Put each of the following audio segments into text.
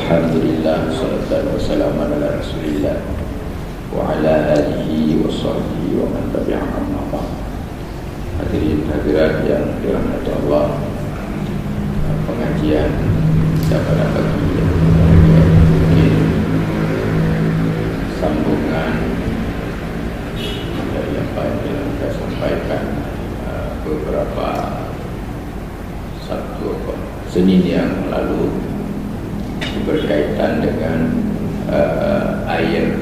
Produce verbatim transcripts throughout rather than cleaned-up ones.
Alhamdulillah, wassalatu wassalamu ala Rasulillah wa ala alihi wa sahbihi wa man tabi'ahum, amma ba'd. Hadirin hadirat yang dirahmati Allah, pengajian kita pada pagi ini mungkin sambungan dari apa yang telah kita sampaikan, eh, beberapa Sabtu apa, Senin yang lalu, berkaitan dengan, eh, air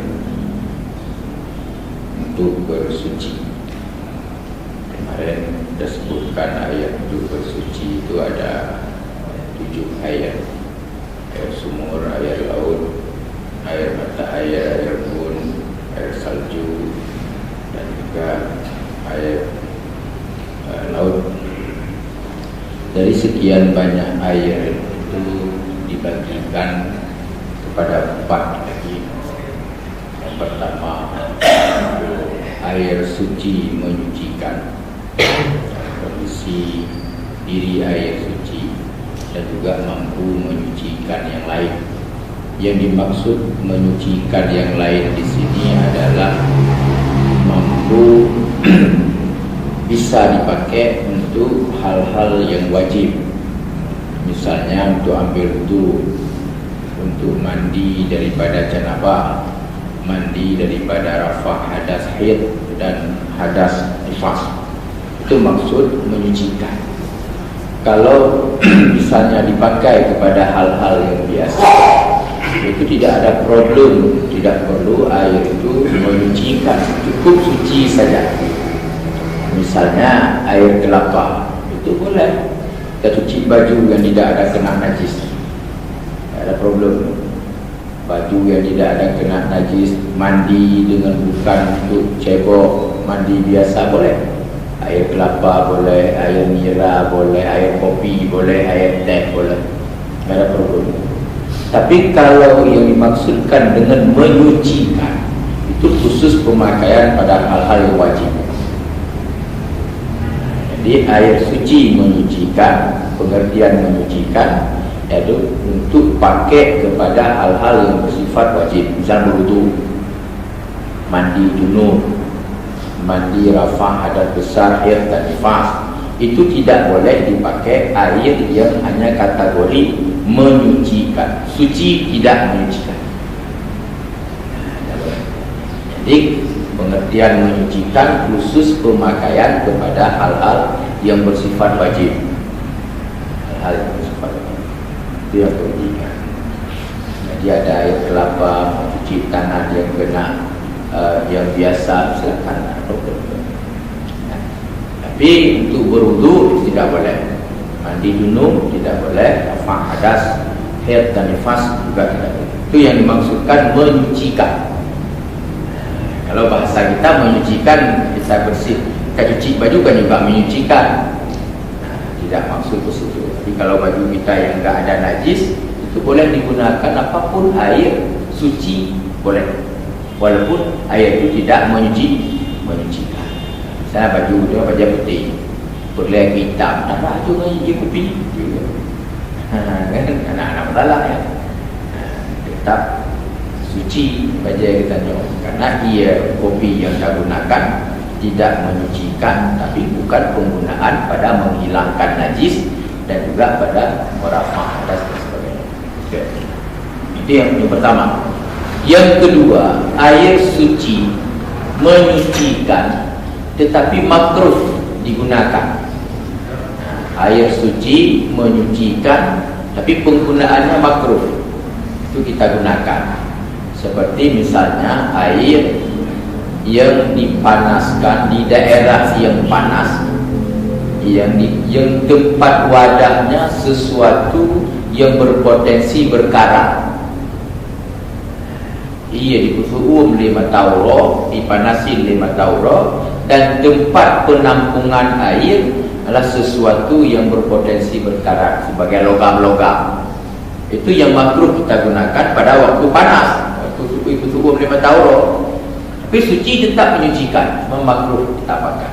untuk bersuci. Kemarin kita sebutkan air untuk bersuci itu ada tujuh air. Air sumur, air laut, air mata air, air embun, air salju, dan juga air, eh, laut. Dari sekian banyak air itu dibagikan kepada empat lagi. Yang pertama, air suci menyucikan. Kondisi diri air suci dan juga mampu menyucikan yang lain. Yang dimaksud menyucikan yang lain di sini adalah mampu bisa dipakai untuk hal-hal yang wajib. Misalnya untuk ambil wudu, untuk mandi daripada janabah, mandi daripada rafah hadas haid dan hadas nifas. Itu maksud menyucikan. Kalau misalnya dipakai kepada hal-hal yang biasa, itu tidak ada problem, tidak perlu air itu menyucikan, cukup suci saja. Misalnya air kelapa, itu boleh kita cuci baju yang tidak ada kena najis, tidak ada problem. Baju yang tidak ada kena najis, mandi dengan bukan untuk cebok, mandi biasa boleh. Air kelapa boleh, air nira boleh, air kopi boleh, air teh boleh. Tidak ada problem. Tapi kalau yang dimaksudkan dengan menyucikan, itu khusus pemakaian pada hal-hal yang wajib. Jadi air suci menyucikan, pengertian menyucikan, yaitu untuk pakai kepada hal-hal yang bersifat wajib, misal berwudu, mandi junub, mandi rafah hadas besar, haid dan nifas. Itu tidak boleh dipakai air yang hanya kategori menyucikan. Suci tidak menyucikan. Jadi, pengertian menyucikan khusus pemakaian kepada hal-hal yang bersifat wajib. Hal-hal yang bersifat wajib. Itu yang penting. Jadi, ada air kelapa, mencuci tanah yang kena, eh, yang biasa, silakan, tak ada problem. Tapi untuk berwudu tidak boleh. Mandi junub tidak boleh, rafah hadas, haid dan nifas juga tidak boleh. Itu yang dimaksudkan menyucikan. Kalau bahasa kita menyucikan, kita bersih, kita cuci baju kan juga menyucikan. Nah, tidak maksud ke situ. Tapi kalau baju kita yang enggak ada najis, itu boleh digunakan apapun air suci, boleh. Walaupun air itu tidak menyuci, menyucikan. Misalnya baju dia baju putih, peureulèe hitam, tambah tu ngon ie kopi. Ha, kan? Anak-anak masalah ya. Ha, tetap suci baju kita nyoe. Karena ie kopi yang kita gunakan tidak menyucikan, tapi bukan penggunaan pada menghilangkan najis dan juga pada merafah hadas dan sebagainya. Okey. Itu yang, yang pertama. Yang kedua, air suci menyucikan tetapi makruh digunakan. Air suci menyucikan tapi penggunaannya makruh. Itu kita gunakan. Seperti misalnya air yang dipanaskan di daerah yang panas, yang di, yang tempat wadahnya sesuatu yang berpotensi berkarat. Ie dipeusu'um lé mata uroe, dipanasin lé mata uroe, dan tempat penampungan air adalah sesuatu yang berpotensi berkarat sebagai logam-logam. Itu yang makruh kita gunakan pada waktu panas, waktu subuh itu subuh lima tahun. Tapi suci tetap menyucikan, cuma makruh kita pakai.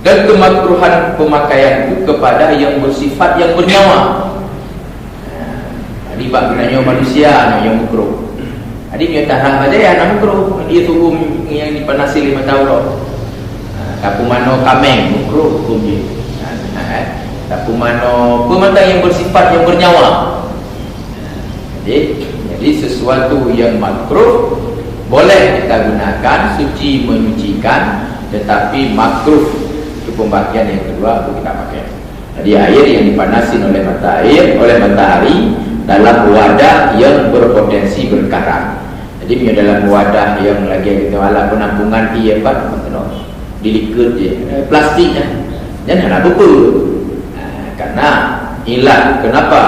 Dan kemakruhan pemakaian itu kepada yang bersifat yang bernyawa. Jadi Sebab geutanyoe manusia nyang makruh. Jadi, meunyoe tarah bajée hana makruh, dia hukum nyang dipanasi lé mata uroe. Ha, tapeumanoe kaméng makruh hukum jih. Ha, ha, eh. Tapeumanoe peue mantong nyang bersifat, nyang bernyawa. Jadi, jadi sesuatu yang makruh boleh kita gunakan, suci menyucikan, tetapi makruh. Itu pembahagian yang kedua untuk kita pakai. Jadi, air yang dipanasin oleh mata air, oleh matahari dalam wadah yang berpotensi berkarat. Jadi, meunyoe dalam wadah yang lagée gitu, alat penampungan ie pat, dilikot je, eh, plastik kan. Dan hana betul. Nah, karena ilat kenapa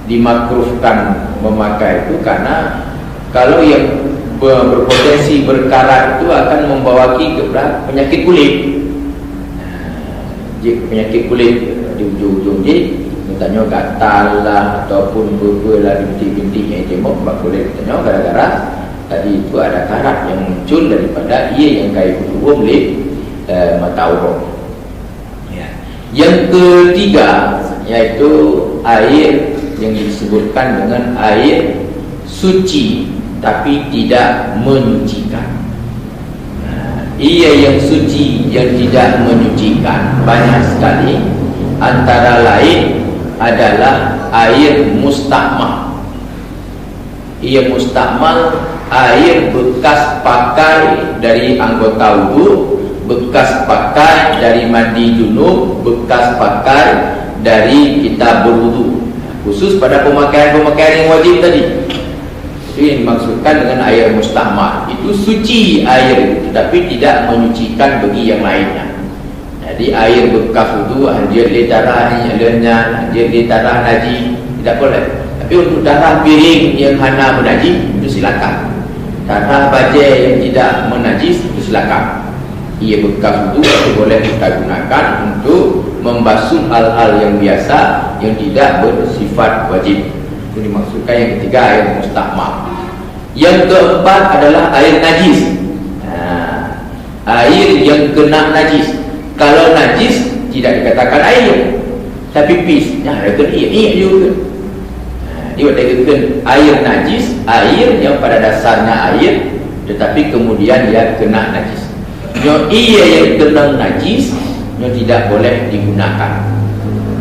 dimakruhkan memakai itu, karena kalau yang ber-, berpotensi berkarat itu akan membawa kepada penyakit kulit. Nah, jeuet penyakit kulit di ujong-ujong jih, misalnya gatal lah, ataupun beu-beu lah, bintik-bintik nyang jimok bak kulit misalnya gara-gara tadi itu ada karat yang muncul daripada ie yang ka ihukum lé, eh, mata uroe. Ya. Yang ketiga, yaitu air yang disebutkan dengan air suci tapi tidak menyucikan. Nah, ie yang suci yang tidak menyucikan banyak sekali, antara lain adalah air mustakmal. Ie mustakmal, air bekas pakai dari anggota wudu, bekas pakai dari mandi junub, bekas pakai dari kita berwudu. Khusus pada pemakaian-pemakaian yang wajib tadi. Itu yang dimaksudkan dengan air mustakmal. Itu suci air, tetapi tidak menyucikan bagi yang lainnya. Jadi, air bekas wudu, hanjeuet lé darah nyan, hanjeuet lé darah najis, tidak boleh. Tapi untuk darah piring yang hana menajis, itu silakan. Darah bajée yang tidak menajis, itu silakan. Ie bekas wudu itu boleh kita gunakan untuk membasuh hal-hal yang biasa yang tidak bersifat wajib. Itu dimaksudkan yang ketiga, air mustakmal. Yang keempat adalah air najis. Nah, air yang kena najis. Kalau najis, tidak dikatakan air. Tapi pis, nah, ada kena air, air juga. Nah, dia katakan air najis, air yang pada dasarnya air, tetapi kemudian dia kena najis. Nyoe ie yang kena najis, nyoe tidak boleh digunakan.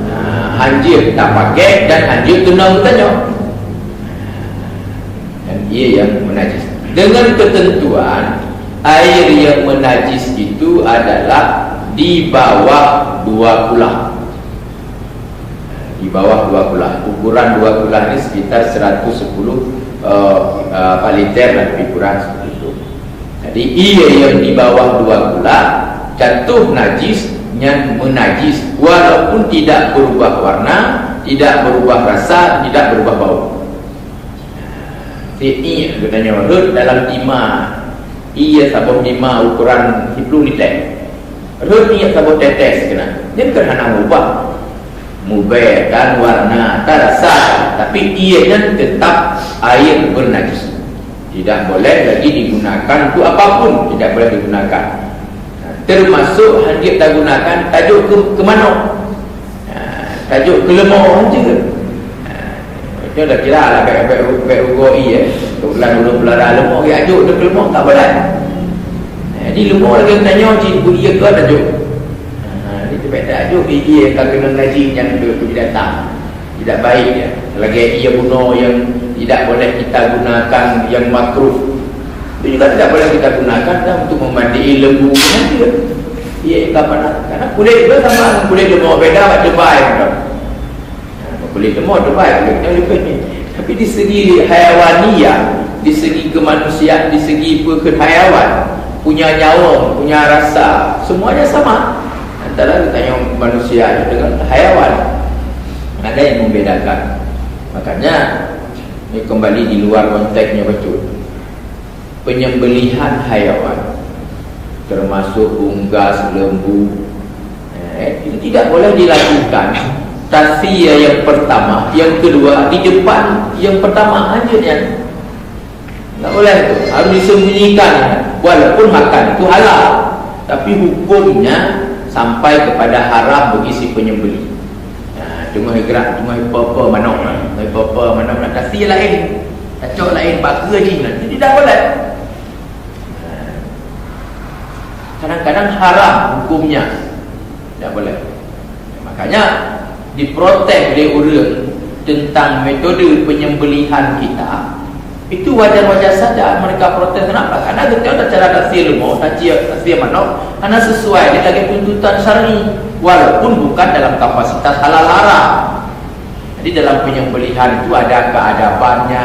Nah, hanjeuet tapakai dan hanjeuet kena geutanyoe. Dan ie yang menajis. Dengan ketentuan, air yang menajis itu adalah di bawah dua kulah. Di bawah dua kulah. Ukuran dua kulah ni sekitar seratus sepuluh, eh, eh, apa, liter lah, lebih kurang seperti itu. Jadi, ie yang di bawah dua kulah jatuh najis, nyan menajis, walaupun tidak berubah warna, tidak berubah rasa, tidak berubah bau. Tiep iék geutanyoe rhot dalam tima. Ié saboh tima ukuran siplôh liter. Rhot iék saboh tetes keunan. Nyan kan hana ubah. Mubée tan warna, tan rasa, tapi ié nyan tetap air bernajis. Tidak boleh lagi digunakan untuk apapun, tidak boleh digunakan. Termasuk hanjeuet tagunakan tajok keu, keu manok. Ha, tajok keu leumo hanjeuet. Ha, nyoe dah kira lah bèk, bèk, bèk rugoe ié. Keubeutulan ulôn peulara leumo, geujok keu leumo ka badan. Ha, jadi leumo lagèe tanyoe cit beu ié keu tajok. Ha, jadi bèk tajok ié ka keunong najis nyang keu, keu binatang. Tidak baik, ya. Lagèe ié bunoe yang tidak boleh kita gunakan, yang makruh. Itu juga tidak boleh kita gunakan kan untuk memandai lembu saja. Ié ka panas. Karena kulit dia sama dengan kulit lembu, beda bak debai, kan. Nah, kulit lembu debai, kulitnya lebih ni. Tapi di segi hayawaniyah, di segi kemanusiaan, di segi peue keu hayawan, punya nyawa, punya rasa, semuanya sama. Antara geutanyoe manusia dengan hayawan. Ada yang membedakan. Makanya, ini kembali di luar konteksnya betul. Penyembelihan hayawan, termasuk unggas, lembu, eh, itu tidak boleh dilakukan. Tasfiyah yang pertama, yang kedua, di depan yang pertama hanya yang Tak boleh tu. Harus disembunyikan. Walaupun makan itu halal, tapi hukumnya sampai kepada haram bagi si penyembeli. Nah, cuma gerak, cuma popo manok lah. Cuma popo manok nak laén, tacok laén bak keue jih nyan. Jadi tidak boleh. Kadang-kadang haram hukumnya. Tidak boleh. Makanya diprotes lé ureuëng tentang metode penyembelihan kita, itu wajar-wajar saja mereka protes. Kenapa? Karena geutanyoe cara tasie leumo, tasie, tasie manok hana sesuai lagée tuntutan syar'i, walaupun bukan dalam kapasitas halal haram. Jadi dalam penyembelihan itu ada keadabannya,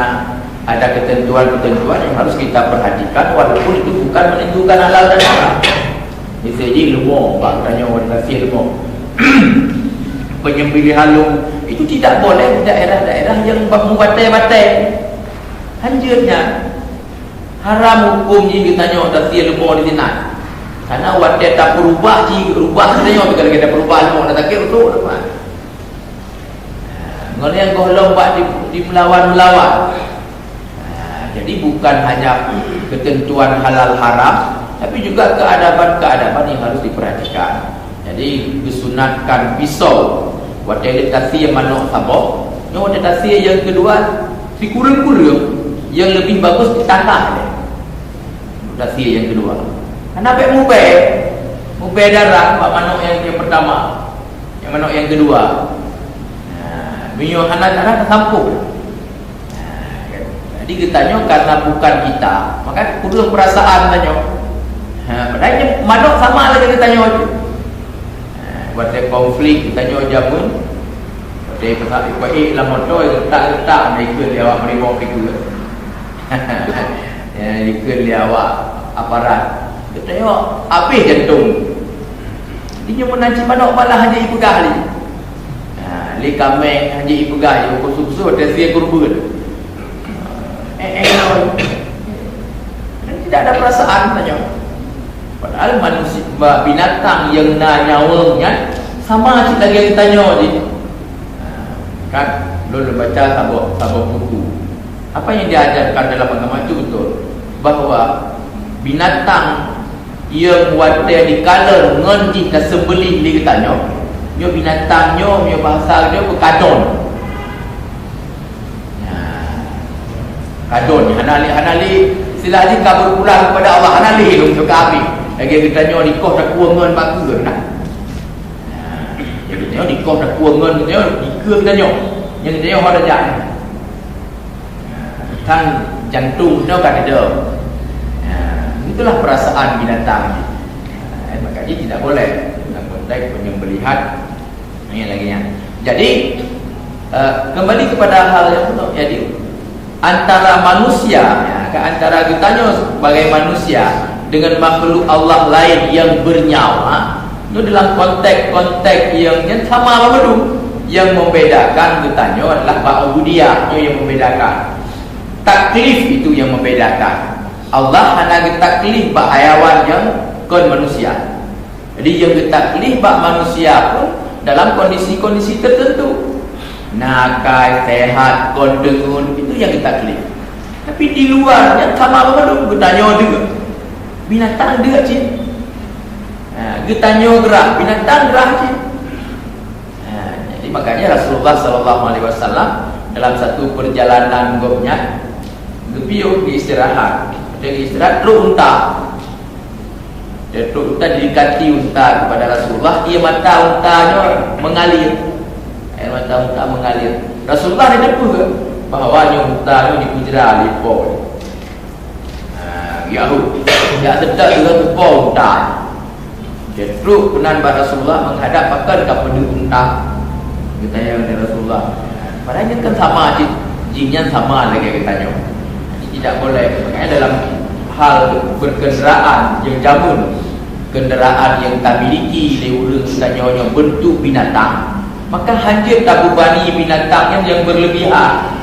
ada ketentuan-ketentuan yang harus kita perhatikan, walaupun itu bukan menentukan halal dan haram. Misalnya leumo, bak tanyoe tasie leumo. Penyembelihan leumo itu tidak boleh di daerah-daerah yang ba-, meubatée-batée. Hanjeut nyan. Haram hukum jih geutanyoe tasie leumo di sinan. Karena watée tapeurubah jih, rubah geutanyoe, gara-gara tapeurubah leumo, na sakét utok teuma. Ngon nyang gohlom bak di, di meulawan-meulawan. Nah, jadi bukan hanya ketentuan halal haram, tapi juga keadaban-keadaban yang harus diperhatikan. Jadi disunatkan pisau watée lé tasie manok saboh, nyoe watée tasie yang kedua sikureueng-kureueng, yang lebih bagus di tangah deh. Tasie yang kedua. Hana bék mubée, mubée darah bak manok yang, yang pertama. Yang manok yang kedua. Nah, meunyoe hana darah, tasampôh. Nah, jadi geutanyoe karena bukan kita, maka kureueng perasaan tanyoe. Ha, padahal nyan manok sama lagée geutanyoe tu. Ha, watée konflik geutanyoe jameun, watée peusa-, peuék lam moto, retak-retak, na ikheun lé awak meuribok ikheun. Ya, ikheun lé awak aparat. Geutanyoe habéh jantong. Di nyoe meunan cit manok malah hana jipeugah lé. Ha, lé kaméng hana jipeugah, jipeugah khusus-khusus watée sie kurban. Eh, eh, tidak ada perasaan tanyoe. Padahal manusia, binatang yang na nyawöng nyan sama cit lagée tanyoe jih. Ha, kan, lôn baca saboh, saboh buku. Apa yang diajarkan dalam agama itu betul, bahwa binatang yang watée dikalon ngon jih taseubeuléh lé geutanyoe, nyoe binatang nyoe, nyoe bahasa nyoe peukadon. Nah, kadon, hana lé, hana lé, istilah jih ka berpulang kepada Allah, hana lé lôn teuka abéh. Lagée geutanyoe dikoh takueng ngon bak keue, nah. Nah, jadi geutanyoe dikoh takueng ngon geutanyoe, dikeue geutanyoe. Nyang geutanyoe ho tajak. Nah, kan jantung geutanyoe ka teudoe. Nah, itulah perasaan binatang. Nah, maka jih tidak boleh dalam konteks penyembelihan. Ini lagi nyan. Jadi, eh, kembali kepada hal yang betul. Jadi, antara manusia, ya, ke antara geutanyoe sebagai manusia dengan makhluk Allah lain yang bernyawa, itu dalam konteks-konteks yang, yang sama banmandum. Yang membedakan geutanyoe adalah bak ubudiyah, itu yang membedakan. Taklif itu yang membedakan. Allah hana geutaklif bak hayawan nyang kon manusia. Jadi, nyang geutaklif bak manusia pun dalam kondisi-kondisi tertentu. Na akai, sehat, kon deungon, itu nyang geutaklif. Tapi di luar nyan sama banmandum, geutanyoe deuk. Binatang deuk cit. Ha, geutanyoe grah, binatang grah cit. Ha, jadi makanya Rasulullah sallallahu alaihi wasallam dalam satu perjalanan gobnyan geupiôh geuistirahat. Geuistirahat trok unta. Trok unta, didekati unta kepada Rasulullah, air mata unta nyoe mengalir. Air mata unta mengalir. Rasulullah ni teupeue bahwa nyoe unta nyoe jipeujra lé po. Ha, Yahud. Jak seutôt deungon teupo unta. Geutrok keunan bak Rasulullah menghadap, pakon ka peuduek unta. Geutanyong lé Rasulullah. Padahal nyan kan sama cit, jih nyan sama lagée geutanyoe. Jadi tidak boleh. Makanya dalam hal berkendaraan yang jameun, kendaraan yang tamiliki lé ureuëng geutanyoe nyoe bentuk binatang, maka hanjeuet tabebani binatang nyan yang berlebihan.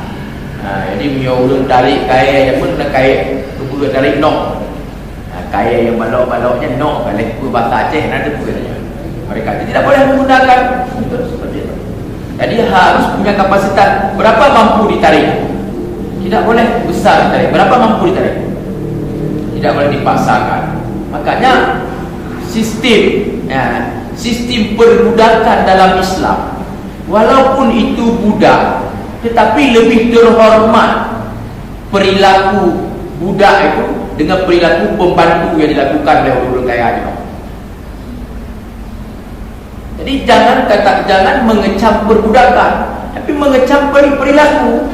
Ha, jadi meunyoe ureuëng tarek kayée, jameun na kayée, keupeue tarek nok. Ha, kayée nyang balok-balok nyan nok, kalau peue bahasa Aceh na teupeue nyan. Mereka itu tidak boleh menggunakan seperti itu. Jadi harus punya kapasitas berapa mampu ditarik. Tidak boleh besar ditarik. Berapa mampu ditarik? Tidak boleh dipaksakan. Makanya sistem, ya, sistem perbudakan dalam Islam, walaupun itu budak, Tetapi lebih terhormat perilaku budak itu dengan perilaku pembantu yang dilakukan oleh orang kaya itu. Jadi jangan kata, jangan mengecam perbudakan, tapi mengecam peri-, perilaku.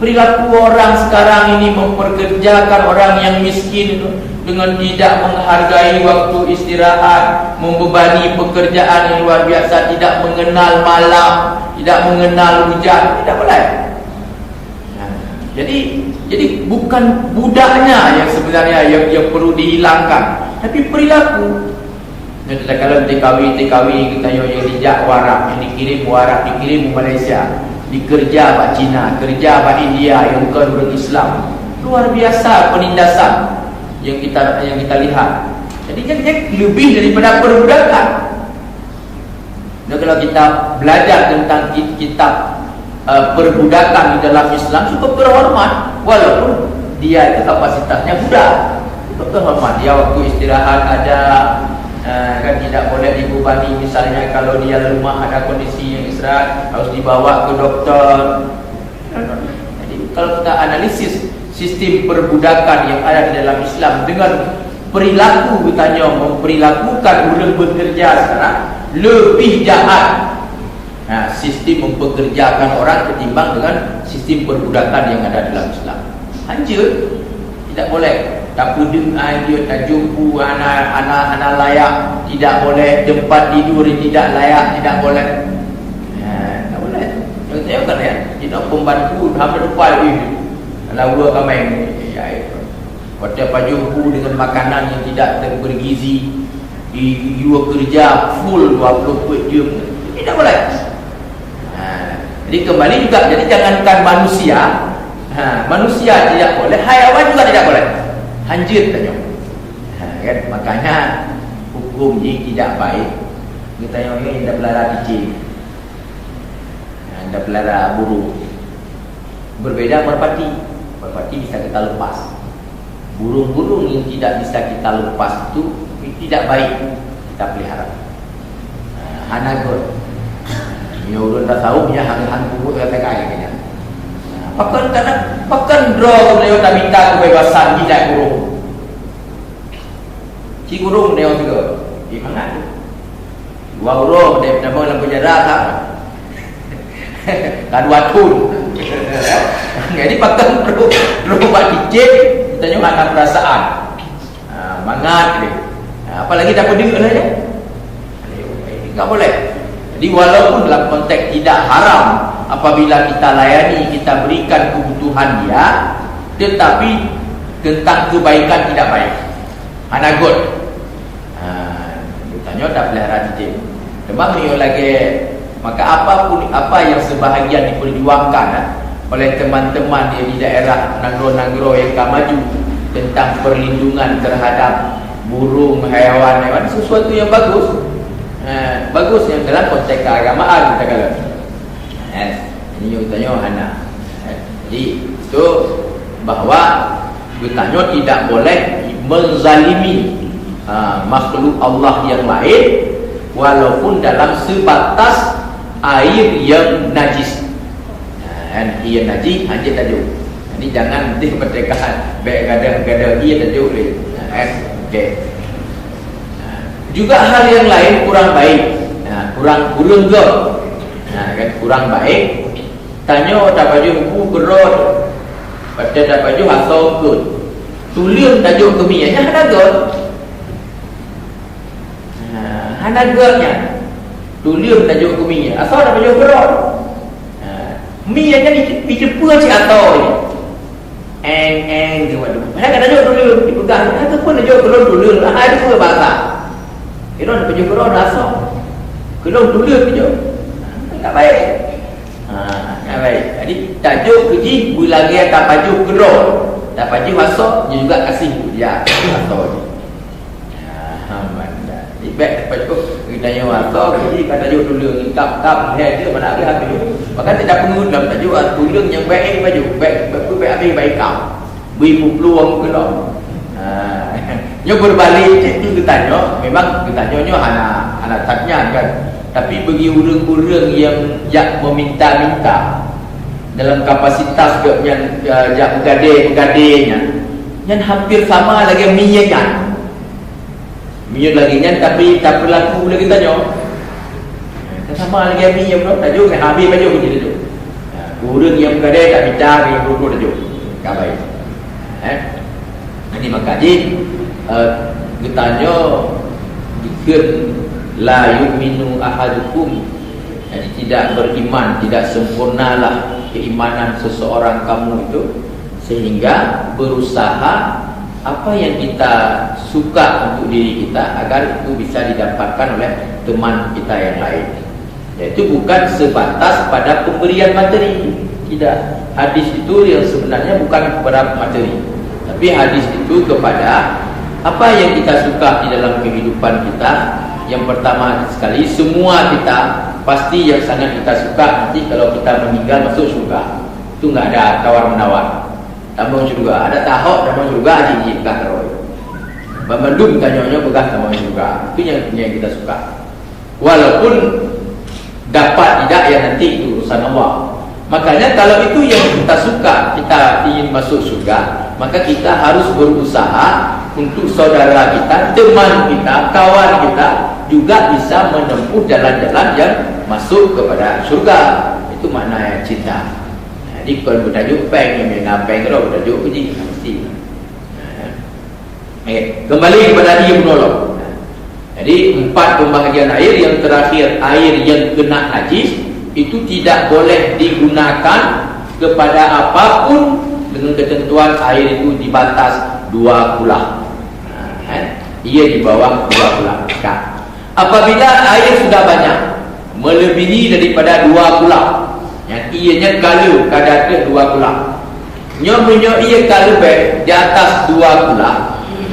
Perilaku orang sekarang ini memperkerjakan orang yang miskin itu dengan tidak menghargai waktu istirahat, membebani pekerjaan yang luar biasa, tidak mengenal malam, tidak mengenal hujan, tidak boleh. Nah, jadi, jadi bukan budaknya yang sebenarnya yang, yang perlu dihilangkan, tapi perilaku. Nyoe takalon T K W, T K W geutanyoe nyang dijak u Arab, nyang dikirim u Arab, dikirim u Malaysia, dikerja bak Cina, kerja bak India, nyang kon ureueng Islam. Luar biasa penindasan yang kita, yang kita lihat. Jadi, jadi, jadi lebih daripada perbudakan. Dan kalau kita belajar tentang ki-, kitab, eh, perbudakan di dalam Islam, cukup terhormat, walaupun dia itu kapasitasnya budak. Cukup terhormat. Dia waktu istirahat ada, eh, kan tidak boleh dibebani. Misalnya kalau dia lemah, ada kondisi yang istirahat, harus dibawa ke doktor. Jadi, kalau kita analisis sistem perbudakan yang ada di dalam Islam dengan perilaku geutanyoe memperilakukan ureueng bekerja sekarang lebih jahat. Nah, sistem mempekerjakan orang ketimbang dengan sistem perbudakan yang ada dalam Islam. Hanjeuet, tidak boleh. Tapeudeuk hanjeuet, tajumpu hana, hana, hana layak, tidak boleh. Tempat tidur yang tidak layak, tidak boleh. Ya, tak boleh. Yang saya kata ya, kita pembantu, hampir lupa lagi. Kalau dua kamar ini, ya, itu. Watèe pajoh bu dengan makanan yang tidak ter-, bergizi, di, di dua kerja full dua puluh empat jam. Tidak boleh. Ha, jadi kembali juga, jadi jangankan manusia, ha, manusia tidak boleh, hayawan juga tidak boleh. Hanjeuet tanyoe. Ha, kan? Makanya hukum ini tidak baik. Kita yang ini tidak pelihara cicing. Ha, tidak pelihara burung. Berbeda merpati. Merpati bisa kita lepas. Burung-burung yang tidak bisa kita lepas itu tidak baik kita pelihara. Ha, hana göt. Nyoe ureueng tasawuf nyan han-han pupuk kata kai kena. Ha, pakon kana, pakon droe nyoe tamita kebebasan tidak burung. Ci burung nyoe juga. Di mana tu? Dua ureueng dari nama lam penjara tak? Ka dua thon. Jadi pakon droe, droe bak cicing, tanyoe hana perasaan. Ha, mangat deh. Ha, apalagi dah pedih lah ya. Ini tak boleh. Jadi walaupun dalam konteks tidak haram apabila kita layani, kita berikan kebutuhan dia, tetapi tentang kebaikan tidak baik. Hana göt. Ha, tanyoe tapelihara cicing. Teuma meunyoe lagèe, maka apa pun, apa yang sebahagian diperjuangkan, ha, oleh teman-teman di, di daerah nanggroe-nanggroe yang ka maju tentang perlindungan terhadap burung, haiwan, haiwan, sesuatu yang bagus. Ha, bagus yang dalam konteks keagamaan kita kata. Ha, ini yang kita nyoe hana. Ha, jadi, itu bahwa geutanyoe tidak boleh menzalimi, ha, makhluk Allah yang lain, walaupun dalam sebatas air yang najis. Ha, kan, air najis, hanjeuet tajok. Jadi, jangan deh merdeka, bèk gadoh-gadoh air tajok lé. Ha, kan? Okey. Ha, juga hal yang lain kurang baik. Ha, kurang, kurang göt. Ha, kan, kurang baik. Tanyoe tapajoh bu keudroe, watèe tapajoh asoe eungkôt. Tuleueng tajok keu mie, nyan hana göt. Ha, hana göt nyan. Tuleueng tajok keu mie, asoe tapajoh keudroe. Ha, mie nyan di, di teupeu cit asoe nyan. Eng, eng, tu, waduh. Padahal ka tajok tuleueng, dipeugah, "Nyan keupeue neujok keu lôn tuleueng?" Hai, tu bahasa. Keu lôn tapajoh keudroe asoe. Keu lôn tuleueng tajok. Tak baik. Ha, nyan baik. Jadi, tajok keu jih beulagèe tapajoh keudroe. Tapajoh asoe, nyan juga kasih bujang asoe jih. Ha, mantap. Jadi, bèk tapajoh, geutanyoe asoe, keu jih ka tajok tuleueng. Kap-kap, lhèe jeuet, mana habéh-habéh. Bahkan tidak peungeut lam tajok, ah, tuleueng nyang bèk, eh, pajoh. Bèk, bèk, bèk habéh, bèk ikam. Bui peuplueng keulong. Ha. Nyoe beurbalek cit keu geutanyoe, memang geutanyoe nyoe hana, hana that nyan kan. Tapi bagi ureuëng-ureuëng nyang jak meminta-minta dalam kapasitas gobnyan, eh, jak meugadée-meugadée nyan, nyan hampir sama lagée mi nyan. Meunyoe lagée nyan tapi tapeulaku lagée tanyoe, kan sama lagée mi nyang uroe tajok, habéh bajôh jih tajok. Ureuëng nyang meugadée tak mita, nyang bro-bro tajok. Ka baik. Eh? Jadi maka jih, eh, geutanyoe dikheun la yu'minu ahadukum. Jadi tidak beriman, tidak sempurnalah keimanan seseorang kamu itu, sehingga berusaha apa yang kita suka untuk diri kita agar itu bisa didapatkan oleh teman kita yang lain. Yaitu bukan sebatas pada pemberian materi. Tidak. Hadis itu yang sebenarnya bukan kepada materi, tapi hadis itu kepada apa yang kita suka di dalam kehidupan kita. Yang pertama sekali, semua kita pasti yang sangat kita suka nanti kalau kita meninggal masuk syurga. Itu nggak ada tawar-menawar. Tamong syurga, ada tahok tamong syurga, jih jih peugah keudroe. Banmandum tanyoe nyoe peugah tamong syurga. Itu yang, yang kita suka. Walaupun dapat tidak, ya nanti itu urusan Allah. Makanya kalau itu yang kita suka, kita ingin masuk syurga, maka kita harus berusaha untuk saudara kita, teman kita, kawan kita juga bisa menempuh jalan-jalan yang masuk kepada syurga. Itu makna yang cinta. Jadi kalau bertajuk peng, yang bina peng kalau bertajuk uji, mesti. Okey, kembali kepada dia menolong. Jadi, empat pembahagian air. Yang terakhir, air yang kena najis, itu tidak boleh digunakan kepada apapun dengan ketentuan air itu di batas dua kulah. Ha, kan? Ia di bawah dua kulah. Kan? Apabila air sudah banyak, melebihi daripada dua kulah, yang ianya kala ka di ateueh dua kulah, nyoe meunyoe ia ka leubeh di atas dua kulah,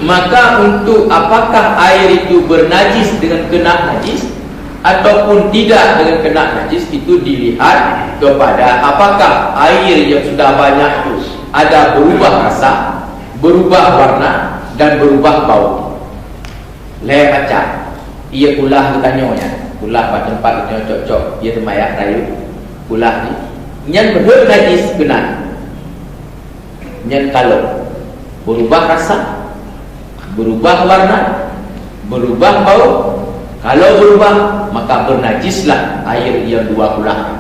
maka untuk apakah air itu bernajis dengan kena najis ataupun tidak dengan kena najis, itu dilihat kepada apakah air yang sudah banyak itu ada berubah rasa, berubah warna, dan berubah bau. Lhée macam, ié kulah geutanyoe nyan, kulah bak teumpat geutanyoe cok-cok ié teumayah rayeuk, kulah nyan, nyan rhot najis keunan. Nyan kalon, beurubah rasa, beurubah warna, beurubah bau. Kalau beurubah, maka beunajislah air nyang dua kulah.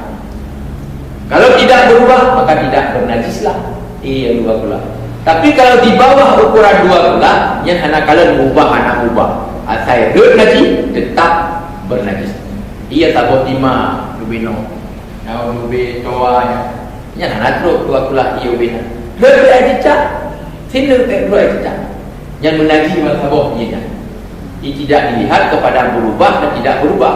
Kalau tidak berubah, maka tidak bernajislah. Iya, dua kulah. Tapi kalau di bawah ukuran dua kulah, nyan hana kalon mubah, hana mubah. Asai rhot najis, tetap bernajis. Iya, saboh tima, lubino. Nyang lubé toa nyan. Nyan hana trok dua kulah iya ubé nyan. Rhot air cicak, sinoe rhot air cicak. Nyan meunajis ngon saboh ié nyan. Ia tidak dilihat kepada berubah dan tidak berubah.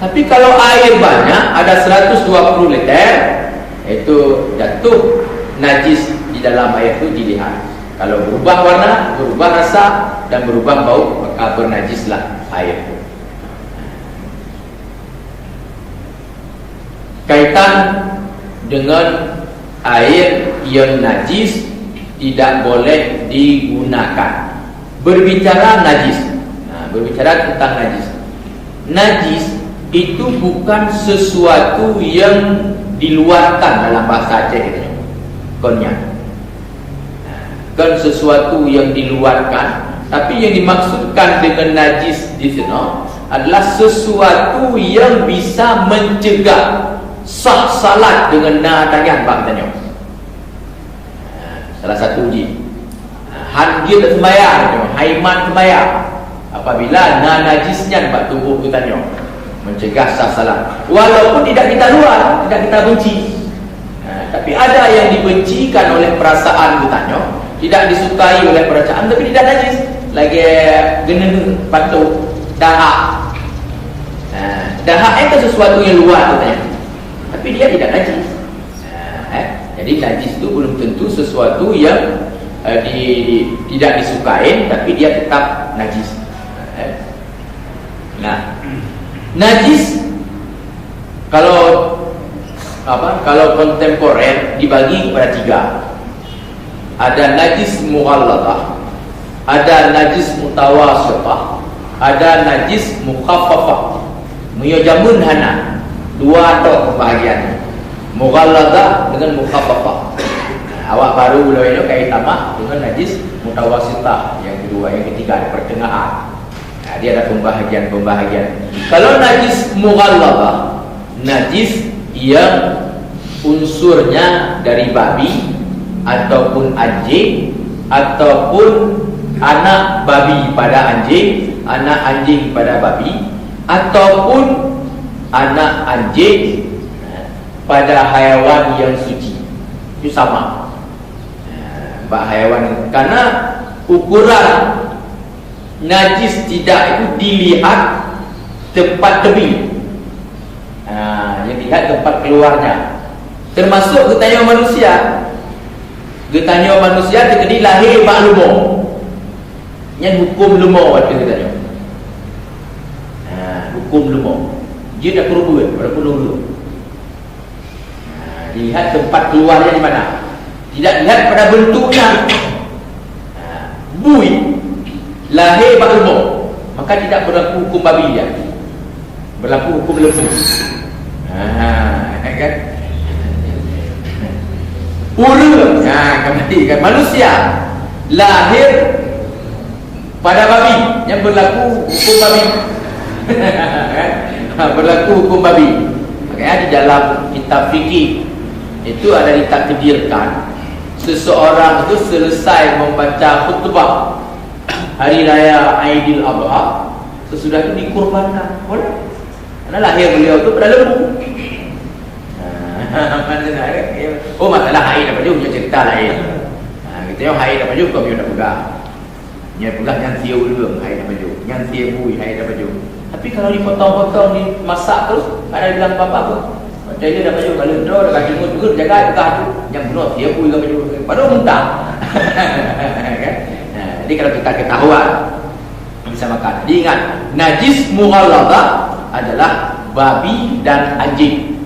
Tapi kalau air banyak, ada seratus dua puluh liter, itu jatuh najis di dalam air itu dilihat. Kalau berubah warna, berubah rasa, dan berubah bau, maka bernajislah air itu. Kaitan dengan air yang najis tidak boleh digunakan. Berbicara najis. Nah, berbicara tentang najis. Najis itu bukan sesuatu yang diluarkan dalam bahasa Aceh kita. Kon nyan. Kon sesuatu yang diluarkan, tapi yang dimaksudkan dengan najis di sini adalah sesuatu yang bisa mencegah sah salat dengan na tanyan bak tanyoe. Salah satu jih. Han jeuet seumayang, hai man seumayang. Apabila na najis nyan bak tuboh geutanyoe, mencegah sah salat. Walaupun tidak kita luar, tidak kita benci. Ha, tapi ada yang dibencikan oleh perasaan geutanyoe, tidak disukai oleh perasaan, tapi tidak najis. Lagée geuneuk patok, dahak. Ha, dahak itu sesuatu yang luar geutanyoe. Tapi dia tidak najis. Ha, eh? Jadi najis itu belum tentu sesuatu yang, eh, di, di, tidak disukai, tapi dia tetap najis. Eh? Nah, najis kalau apa? Kalau kontemporer dibagi kepada tiga. Ada najis mughalladhah, ada najis mutawasithah, ada najis mukhaffafah. Meunyoe jameun hana, dua tok pembahagian. Mughalladhah dengan mukhaffafah. Awak baru uroe nyoe ka jitamah dengan najis mutawasithah, yang kedua, yang ketiga, di pertengahan. Nah, dia ada pembahagian-pembahagian. Kalau najis mughalladhah, najis yang unsurnya dari babi ataupun anjing, ataupun anak babi pada anjing, anak anjing pada babi, ataupun anak anjing pada haiwan yang suci. Itu sama. Bak haiwan, karena ukuran najis tidak itu dilihat tempat teubiet. Ha, yang dilihat tempat keluarnya. Termasuk geutanyoe manusia. Geutanyoe manusia teukeudi lahé bak leumo. Nyan huköm leumo watée geutanyoe. Ha, huköm leumo. Jeuet takeureubeuen walaupun ureuëng. Ha, dilihat tempat keluarnya di mana. Tidak dilihat pada bentuknya. Ha, bui lahé bak leumo, maka tidak berlaku hukum babi dia. Berlaku hukum lembu. Ha, kan? Ureuëng, ha, kembali kan, manusia lahir pada babi, yang berlaku hukum babi. Ha, berlaku hukum babi. Makanya di dalam kitab fikih itu ada ditakdirkan seseorang itu selesai membaca khutbah hari raya Aidil Adha, sesudah itu dikurbankan. Boleh? Karena lahir beliau itu pada lembu. Ha, mana nak, ya? Oh, masalah haid apa juga cerita lain. Ha, kita yang haid apa juga, kita pegang. Nyan pula nyan sie ureuëng hai tapajoh, nyan sie bui hai tapajoh. Tapi kalau dipotong-potong, dimasak terus, kada bilang apa-apa pun. Macam dia tapajoh, kalau droe ka jenguk-jenguk jaga juga tu. Nyang bunoe sie bui ka pajoh. Padahal muntah. Kan? Nah, jadi kalau kita ketahuan, bisa makan. Jadi ingat, najis mughalladhah adalah babi dan anjing.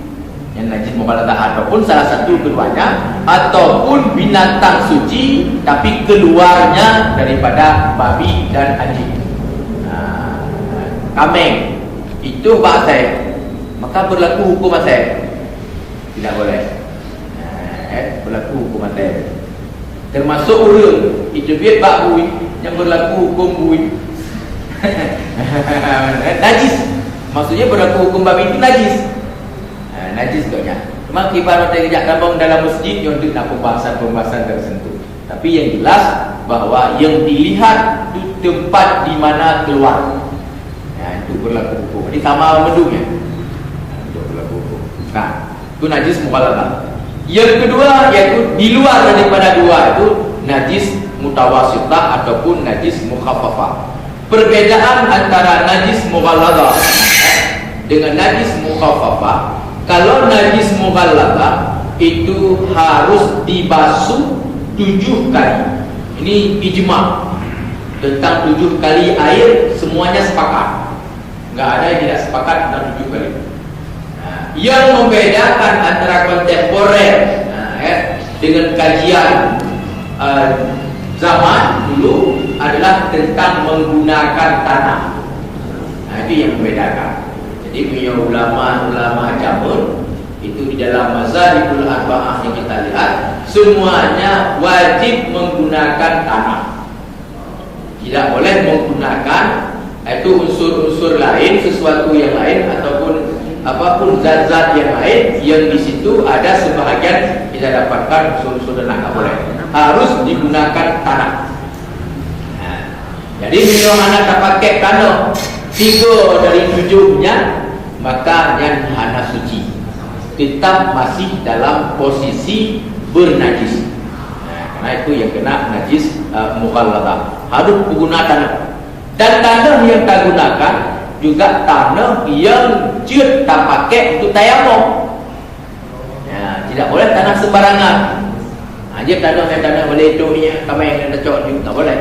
Yang najis mughalladhah ataupun salah satu keduanya, ataupun binatang suci tapi keluarnya daripada babi dan anjing. Ha, kameng itu bak asai, maka berlaku hukum asai. Tidak boleh. Ha, eh, berlaku hukum asai. Termasuk ureuëng, iteubiet bak bui, nyang berlaku hukum bui. Najis. Maksudnya berlaku hukum babi itu najis. Ha, najis tu nya. Cuma kiban watée geujak tamong dalam masjid, nyoe deuek na pembahasan-pembahasan tertentu. Tapi yang jelas bahwa yang dilihat tu tempat di mana keluar. Ha, itu berlaku hukum. Jadi sama mendung ya. Ha, itu berlaku hukum. Nah, itu najis mughalladhah. Yang kedua, yaitu di luar daripada dua itu, najis mutawasithah ataupun najis mukhaffafah. Perbedaan antara najis mughalladhah dengan najis mukhaffafah, kalau najis mughalladhah itu harus dibasuh tujuh kali. Ini ijma tentang tujuh kali air, semuanya sepakat. Enggak ada yang tidak sepakat tentang tujuh kali. Nah, yang membedakan antara kontemporer, nah, ya, dengan kajian, eh, zaman dulu adalah tentang menggunakan tanah. Nah, itu yang membedakan. Jadi, punya ulama-ulama jameun itu di dalam mazahibul arba'ah yang kita lihat, semuanya wajib menggunakan tanah. Tidak boleh menggunakan itu unsur-unsur lain, sesuatu yang lain, ataupun apapun zat-zat yang lain yang di situ ada sebahagian kita dapatkan unsur-unsur tanah, tak boleh. Harus digunakan tanah. Nah, jadi, bila mana tapakai tanah tiga dari tujuhnya, maka nyan hana suci. Tetap masih dalam posisi bernajis. Nah, karena itu yang kena najis, eh, mughalladhah. Harus guna tanah. Dan tanah yang tagunakan juga tanah yang jeuet tapakai untuk tayamum. Ya, tidak boleh tanah sembarangan. Ha, jeuet tanah yang tanah boleh itu, ya, kami yang tacok juga tak boleh.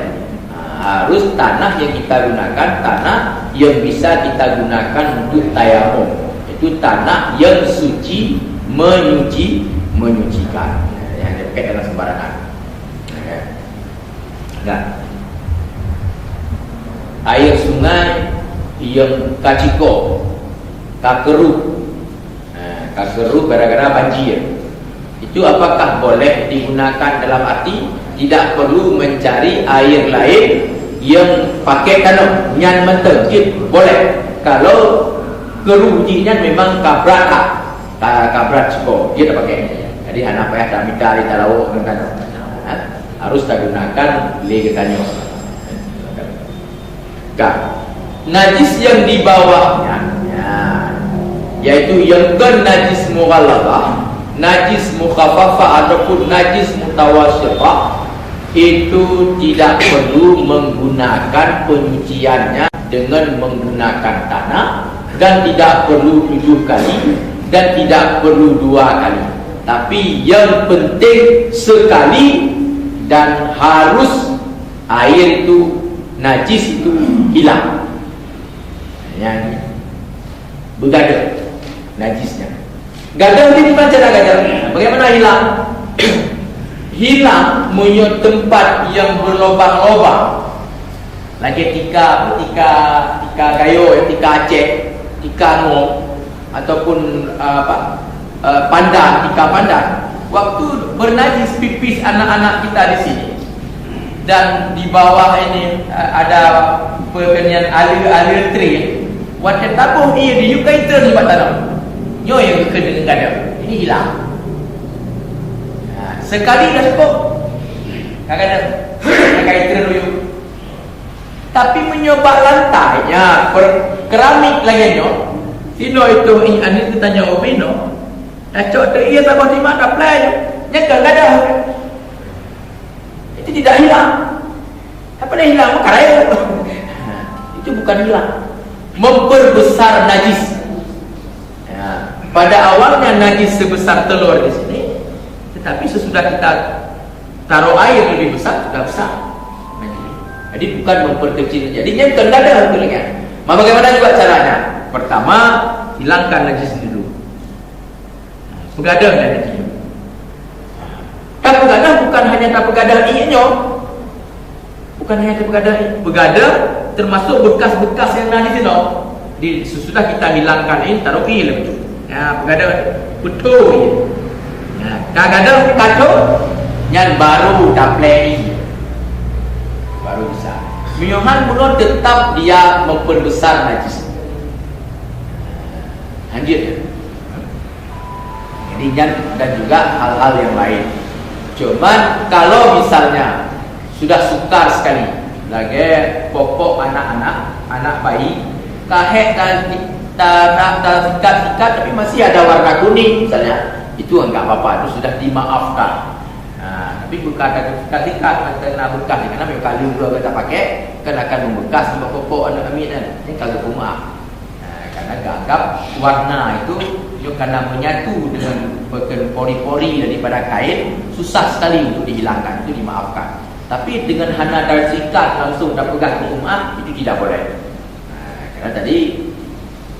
Ha, harus tanah yang kita gunakan, tanah yang bisa kita gunakan untuk tayamum. Itu tanah yang suci, menyuci, menyucikan. Ya, jangan dipakai tanah sembarangan. Ya. Nah. Air sungai yang kaciko, Ka keuruh. Ha, ka keuruh gara-gara banjir. Itu apakah boleh digunakan dalam arti tidak perlu mencari air lain yang pakai tanoh? Nyan mantong cit boleh. Kalau keuruh jih nyan memang ka brat, ka, ka brat siko, dia tak pakai. Jadi hana payah tak mita di talawa dengan tanoh. Ha? Harus tak gunakan lé geutanyoe. Ka. Najis yang di bawahnya, ya, yaitu yang kon najis mughalladhah, najis mukhaffafah ataupun najis mutawasithah, itu tidak perlu menggunakan penyuciannya dengan menggunakan tanah dan tidak perlu tujuh kali dan tidak perlu dua kali. Tapi yang penting sekali dan harus air itu, najis itu hilang. Yang begadang najisnya. Gadang ni bukan cara gadang. Bagaimana hilang? Hilang meunyoe tempat yang berlobang-lobang. Lagèe tika, tika, tika gayo, tika Aceh, tika ngom, ataupun, uh, apa, uh, pandan, tika pandan. Waktu bernajis pipis anak-anak kita di sini, dan di bawah ini, uh, ada perkenian ale-ale tren, watèe taboh ie di yukai tren bak tanah. Nyoe yang geukheun dengan gadang. Ini hilang. Nah, sekali dah cukup. Kadang-kadang yukai tren uyuh. Tapi meunyoe bak lantai, nya, per-, keramik lagèe nyoe, sinoe itu ih aneuk geutanyoe ubé nyoe, tacok teu ie saboh timak taplai nyoe, nyan kan gadang. Itu tidak hilang. Apa dah hilang? Bukan raya. Itu bukan hilang. Memperbesar najis. Ya. Pada awalnya najis sebesar telur di sini, tetapi sesudah kita taruh air lebih besar, sudah besar. Jadi bukan memperkecil. Jadi nyan bukan gadang tu lagi. Maka bagaimana juga caranya? Pertama, hilangkan najis dulu. Peugadang dan najis. Tapeugadang bukan hanya tapeugadang ié nyoe. Bukan hanya tapeugadang ié. Peugadang termasuk bekas-bekas yang na di sinoe. Di, sesudah kita hilangkan ini, taruh ié laju. Ya, peugadang beutôi. Ya, ka gadang ka trok, nyan baru taplai ié. Baru bisa. Meunyoe han bunoe tetap dia memperbesar najis. Lanjut. Jadi, dan, dan juga hal-hal yang lain. Cuman kalau misalnya sudah sukar sekali, lagèe popok anak-anak, anak bayi, ka hék ta-, ta-, ta-, tasikat-sikat tapi masih ada warna kuning misalnya, itu enggak apa-apa, itu sudah dimaafkan. Nah, tapi bukan ada tasikat-sikat, kena bekas, karena memang kali dua kita pakai, kan akan membekas di popok anak kami kan. Ini kalau pemaaf. Nah, karena gagap warna itu nyoe karena menyatu dengan peken pori-pori daripada kain, susah sekali untuk dihilangkan, itu dimaafkan. Tapi dengan hana tasikat langsung tapeugah keu umat, itu tidak boleh. Nah, karena tadi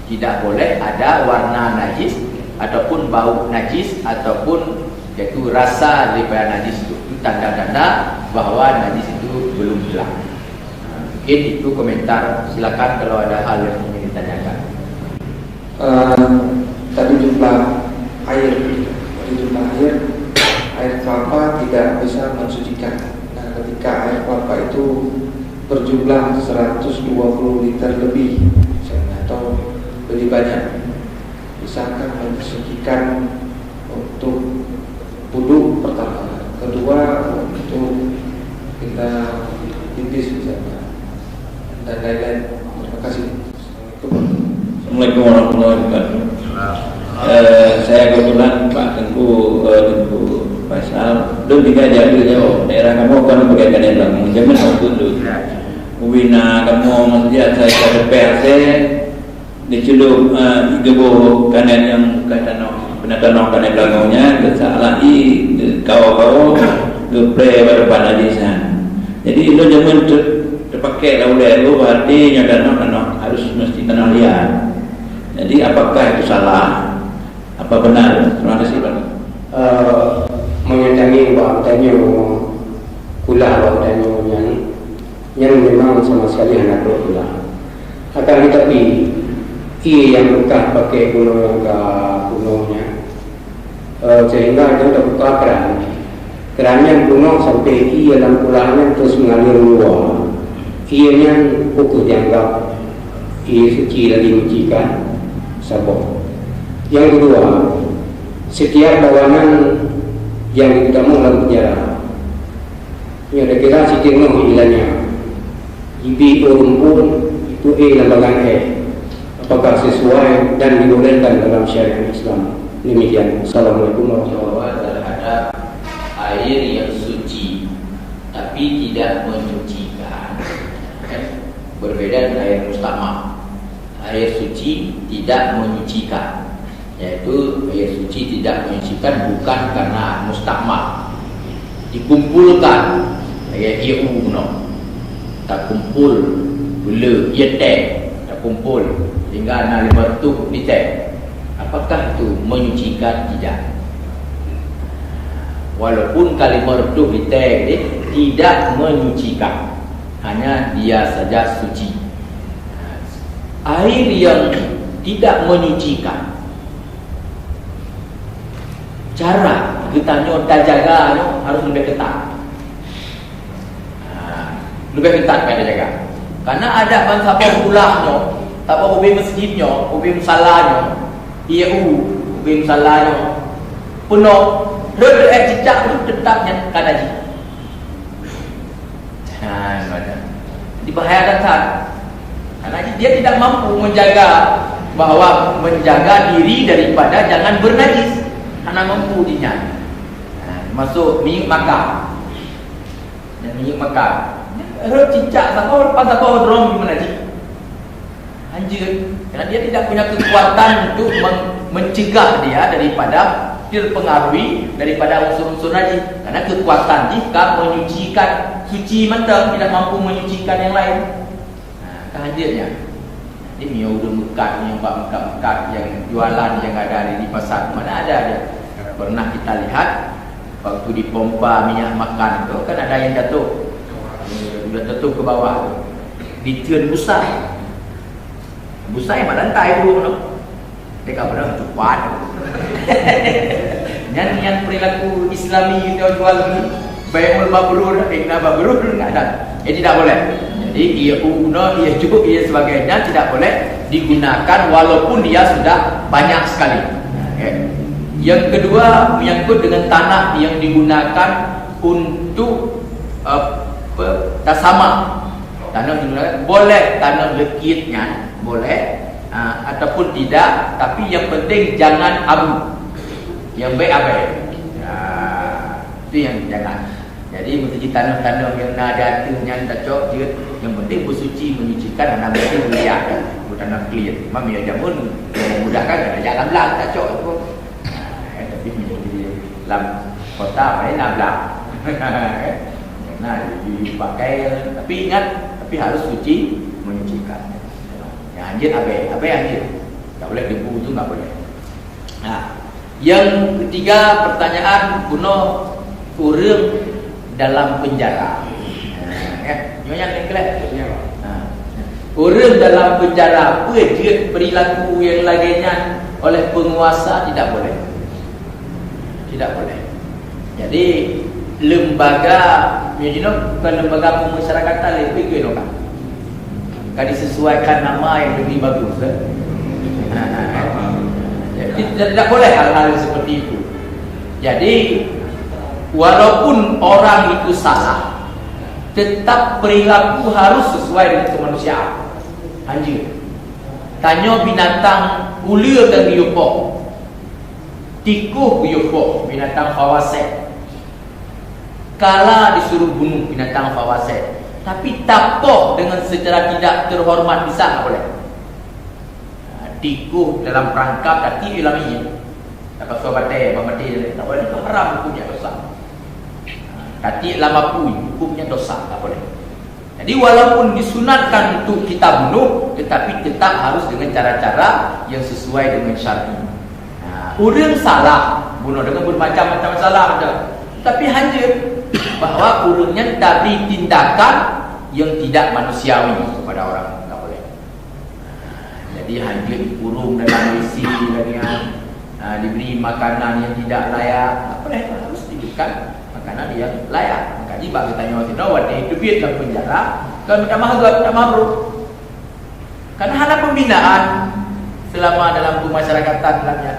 tidak boleh ada warna najis ataupun bau najis ataupun yaitu rasa daripada najis itu. Itu tanda-tanda bahwa najis itu belum hilang. Mungkin itu komentar. Silakan kalau ada hal yang ingin ditanyakan. Eh, tadi jumlah air, tadi jumlah air, air kelapa tidak bisa mensucikan. Nah, ketika air kelapa itu berjumlah seratus dua puluh liter lebih, misalnya, atau lebih banyak, bisakah mensucikan untuk wudhu pertama, kedua untuk kita pipis misalnya, dan lain-lain. Terima kasih. Assalamualaikum. Assalamualaikum warahmatullahi wabarakatuh. Eh, saya kebetulan Pak Tengku, eh, Tengku Faisal, dulu tinggal di Agel jauh. Daerah kamu kan bukan kan yang bilang, mungkin betul tu. Ubina kamu masjid saya ada P R C, dicelup, eh, geboh kanan yang bukan tanah, beuna tanah kanan belakangnya, geusalahi, kau-kau, geupre pada depan aja sana. Jadi, itu zaman ter-, terpakai lah oleh lu, berarti yang tanah, tanah harus mesti tanah liat. Jadi, apakah itu salah? Apa benar? Terima kasih, Pak. Eh, mengenai bak tanyoe, kulah bak tanyoe nyan, nyan memang sama sekali hana trok kulah. Akan tetapi, Ié nyang beukah pakai bunoe nyang ka bunoe nyan, eh, sehingga nyan teubuka kran. Kran nyan bunoe sampai ié lam kulah nyan terus mengalir luar. Ié nyan bukon dianggap ié suci dan dinyucikan saboh. Yang kedua, setiap tawanan yang ditamong lam penjara, nyoe kira siteungoh ilanya. Jibi ureuëng pun itu eh lambangan eh. Apakah sesuai dan dibolehkan dalam syariat Islam? Demikian. Assalamualaikum warahmatullahi wabarakatuh. Bahwa terhadap air yang suci tapi tidak menyucikan, kan, berbeda dengan air mustakmal. Air suci tidak menyucikan, yaitu air suci tidak menyucikan bukan karena mustakmal. Dikumpulkan, ya, ieu bunoe. Takumpul, bela, ié teh, takumpul, sehingga na lima reutôh liter. Apakah itu menyucikan? Tidak. Walaupun ka lima reutôh liter, eh, tidak menyucikan. Hanya dia saja suci. Air yang tidak menyucikan, cara geutanyoe tajaga nyoe harus leubeh ketat. Ha, leubeh ketat ka tajaga. Karena adak ban saboh kulah nyoe, saboh ubé meuseujid nyoe, ubé musala nyoe, ié u, ubé musala nyoe peunoh, rot eh cicak tu tetap nyan ka najis. Ha, namanya. Dibahayakan saat. Karena dia tidak mampu menjaga, bahwa menjaga diri daripada jangan bernajis. Hana mampu dinyan. Ha, masuk minyeuk makan. Dan minyeuk makan. Rot cicak saboh, lepas saboh drom di mana cik? Hanjeuet. Karena dia tidak punya kekuatan untuk men- mencegah dia daripada terpengaruhi daripada unsur-unsur najis. Karena kekuatan jih ka menyucikan, suci mantong, tidak mampu menyucikan yang lain. Nah, kan hanjeuetnya. Jadi, meunyoe ureuëng meukat, meunyoe bak meukat-meukat yang jualan yang ada di, di pasar, mana ada dia? Pernah kita lihat, waktu dipompa minyak makan tu, kan ada yang jatuh. Sudah jatuh ke bawah tu. Diteun busa. Busa yang mak lantai tu, no? Dia ka beurang tupat. Nyan, nyan perilaku Islami kita jual ni. Bai'ul mabrur, inna mabrur, nggak ada. Eh, tidak boleh. Jadi, ié u, no, ié ju, ié sebagainya tidak boleh digunakan walaupun dia sudah banyak sekali. Okey. Yang kedua, menyangkut dengan tanah yang digunakan untuk, eh, pe- tasamak. Tanah digunakan, boleh tanah lekit nyan, boleh, ah, ataupun tidak, tapi yang penting jangan abu. Yang baik abai. Ah, itu yang jangan. Jadi, meusti tanah-tanah yang na di ateueh nyan tacok jeuet, yang penting beusuci, menyucikan, hana meusti mulia. Bukan tanah clean. Mam ya jamun, memudahkan, ada jalan belang tacok tu. Ah, tapi menjadi lam kota, mana na belang. Nah, dipakai, tapi ingat, tapi harus suci, menyucikan. Yang hanjeuet abai, abai hanjeuet. Tak boleh debu tu, tak boleh. Nah, yang ketiga pertanyaan, bunoe ureuëng dalam penjara. Nah, ya, nyoe nyang lengkeh. Nah, ureuëng dalam penjara, peue jeuet perilaku yang lagée nyan oleh penguasa? Tidak boleh. Tidak boleh. Jadi, lembaga, ya, you know, bukan lembaga pemasyarakatan, lebih ke lokal. Ka disesuaikan nama yang lebih bagus, eh? Jadi, tidak, tidak boleh hal-hal seperti itu. Jadi, walaupun orang itu salah, tetap perilaku harus sesuai dengan kemanusiaan. Hanjeuet. Tanyoe binatang uleue dan geuyue poh. Tikôh geuyue poh, binatang fawasek. Kala disuruh bunuh, binatang fawasek. Tapi tapoh dengan secara tidak terhormat, bisa tak boleh? Ha, tikôh dalam perangkap, tapi ilami. Dapat suah batée, bak mati, tak boleh. Itu haram hukumnya, dosa. Ha, tapi lam apui, hukumnya dosa, tak boleh. Jadi, walaupun disunatkan untuk kita bunuh, tetapi tetap harus dengan cara-cara yang sesuai dengan syar'i. Nah, ureuëng salah, bunuh dengan bermacam-macam salah ada. Tapi hanjeuet bahwa ureuëng nyan tabri tindakan yang tidak manusiawi kepada orang, tak boleh. Jadi, hanjeuet dalam W C lagi, ha, diberi makanan yang tidak layak, apa dah itu harus diberikan makanan yang layak. Maka jibak kita nyawa sinoe, watèe teubiet dalam penjara, kan minta maaf, minta maaf, bro. Karena hana pembinaan selama dalam pemasyarakatan dalam nyan.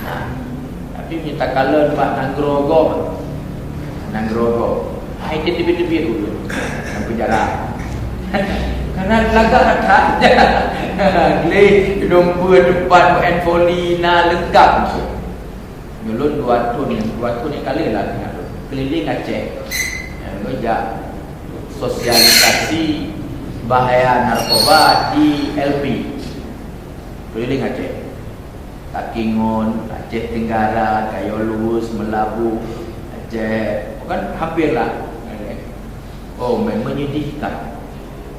Nah, tapi minta kalon bak nanggroe gob. Nanggroe gob. Hai teubiet-teubiet dulu dalam penjara. Karena lagak that. Gleh, dompeue, tempat main voli, na lengkap. Nyoe lôn dua thôn, dua thôn nyang ka lheueh lah tinggal lôn. Keliling Aceh. Nyoe jak sosialisasi bahaya narkoba di L P. Keliling Aceh. Takengon, Aceh Tenggara, Gayo Luweuh, Meulaboh, Aceh, kan hampir lah. Oh, memang menyedihkan.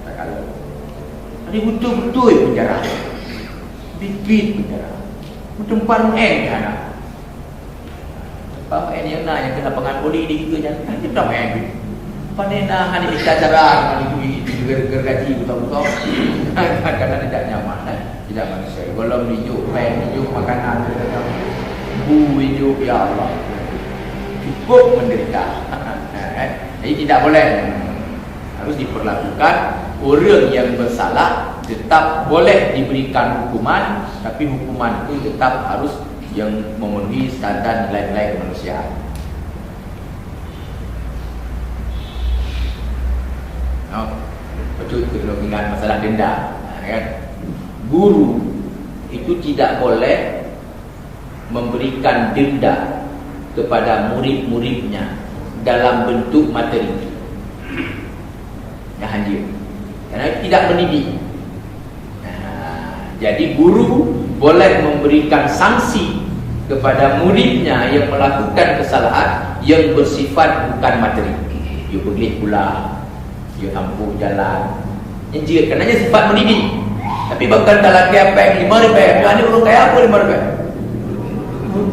Tak kala. Ada betul-betul penjara. Bit-bit penjara. Tempat main di sana. Tempat main yang na, yang kena pengan poli di kita jangan. Kan kita main. Pandai na, hana bisa cara, hana di, di, di, ger-, gergaji betul-betul. Karena tidak nyaman, eh. Tidak manusia. Golom dijuk, pen dijuk, makanan dijuk, bu dijuk, ya Allah. Cukup menderita. Eh, jadi tidak boleh. Harus diperlakukan, orang yang bersalah tetap boleh diberikan hukuman, tapi hukuman itu tetap harus yang memenuhi standar nilai-nilai kemanusiaan. Nah, betul, kita ingat masalah denda, nah, kan? Guru itu tidak boleh memberikan denda kepada murid-muridnya dalam bentuk materi. Nah, hanjeuet. Karena tidak mendidik. Nah, jadi guru boleh memberikan sanksi kepada muridnya yang melakukan kesalahan yang bersifat bukan materi. Dia begleh pula, dia tampu jalan. Nyan jeuet, karena nyan sifat mendidik. Tapi bahkan talakée péng lima ribèe, nyan ureueng kaya apa lima ribèe?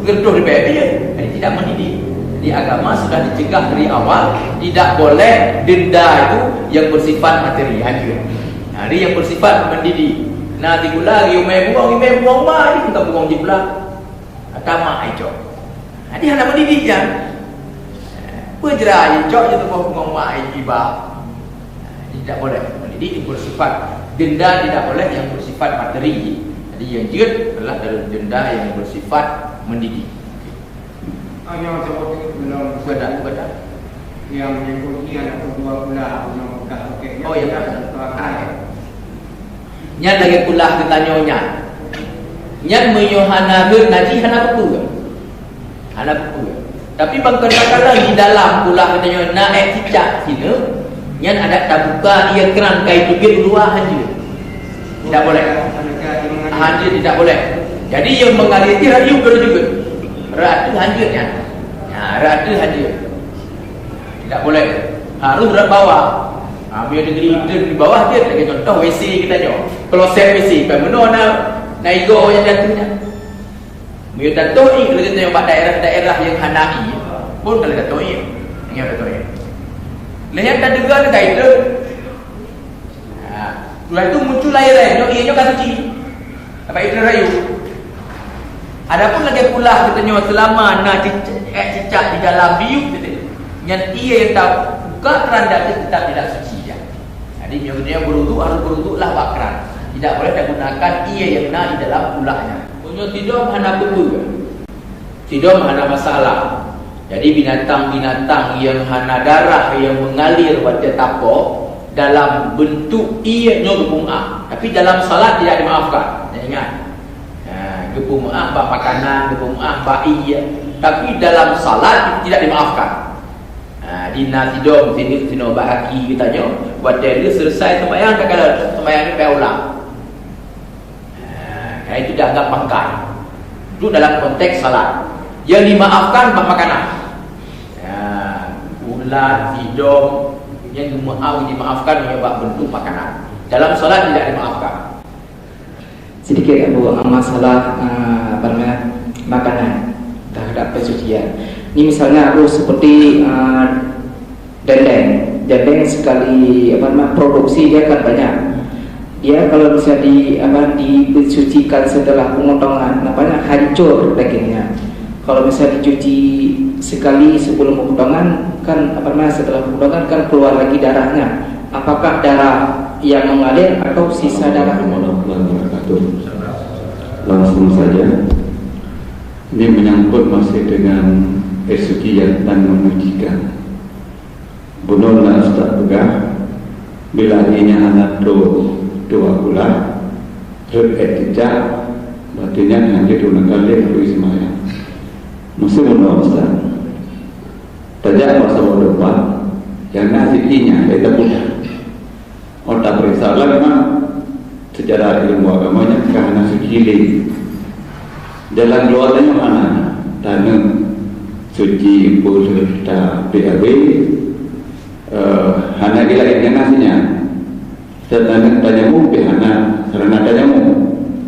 Gerdoh ribèe, ya. Jadi tidak mendidik. Di agama sudah dicegah dari awal, tidak boleh denda itu yang bersifat materi, hanjeuet. Nah, jadi yang bersifat mendidik. Nah, di gula, di umai buang, umai buang, bah, ini bukan buang di pula. Atama ai cok. Jadi hana mendidik kan? Peujra ai cok je tuboh buang umai iba. Tidak boleh. Mendidik yang bersifat, denda tidak boleh yang bersifat materi. Jadi yang jeuet adalah denda yang bersifat mendidik. Hanya sebut belum. Betul, betul. Yang menyebut ni ada kedua pula, belum pegang. Okey. Oh, ya, betul. Ah, ya. Nyan lagèe kulah geutanyoe nyan. Nyan meunyoe hana rhot najih hana peue. Hana peue. Tapi bang kadang-kadang di dalam kulah geutanyoe na èk cicak sineuk, nyan adak tabuka ié kran kai teubiet u luwa hanjeuet. Tidak boleh. Hanjeuet tidak boleh. Jadi yang mengalir itu rayu baru juga. Ratu hanjeuet nyan. Ya, ratu hanjeuet. Tidak boleh. Harus rot bawah. Ha, biar negeri itu di bawah dia, lagi contoh W C kita nyoe. Kloset W C, kan meunoe na, na igoe nyang jatuh nyan. Biar datoi, kalau kita nyoe bak daerah-daerah yang hana ié, pun kalau datoi, yang datoi. Nah, yang tadeuga tu dah itu. Ha, sudah itu muncul air lain, nyoe, ié nyoe ka suci. Apa itu rayu? Adapun lagèe kulah kita nyoe selama na cicak, eh, cicak di dalam biuk gitu. Nyan ié yang tabuka kran datu tetap tidak suci ya. Jadi nyoe dia berwudu harus berwudu lah bak kran. Tidak boleh digunakan ié yang na di dalam kulahnya. Punya tidak hana betul. Sidom hana masalah. Jadi binatang-binatang yang hana darah yang mengalir watèe tapo dalam bentuk ié nyoe geupeumaaf. Tapi dalam salat tidak dimaafkan. Ingat. Ha, geupeumaaf bak makanan, geupeumaaf bak ié. Tapi dalam salat tidak dimaafkan. Ha, di na sidom sini sinoe bak aki kita nyoe, watèe dia selesai sembahyang, tak kala sembahyang ni payah ulang. Ha, itu dianggap bangkai. Itu dalam konteks salat. Yang dimaafkan bak makanan. Ha, ulat, sidom, yang dimaaf, dimaafkan hanya bak bentuk makanan. Dalam salat tidak dimaafkan. Sedikit, Abu, masalah, eh, apa namanya, makanan terhadap pensucian. Ini misalnya, Abu, seperti, eh, dendeng. Dendeng sekali, apa nama, produksi dia kan banyak. Ya, kalau bisa di apa, disucikan setelah pemotongan, namanya hancur dagingnya. Kalau bisa dicuci sekali sebelum pemotongan, kan apa namanya, setelah pemotongan kan keluar lagi darahnya. Apakah darah yang mengalir atau sisa darah? Warahmatullahi wabarakatuh. Langsung saja. Ini menyangkut masih dengan persucian dan menyucikan. Bunoe na Ustaz peugah, bila ié nyan hana trok, trok akulah, rhot ék cicak, berarti nyan hanjeuet guna kaleng keu seumayang. Meuseu bunoe Ustaz, tajak bak saboh teumpat nyang na cit ié nyan, lé tapeugah. Oh, tapeuriksa lah memang secara ilmu agama nyan ka hana suci lé. Jalan keluar tanyoe hana, taneuk suci peue ta B A B, eh, hana gila ingat nasinya. Taneuk tanyamum pih hana, karena tanyamum.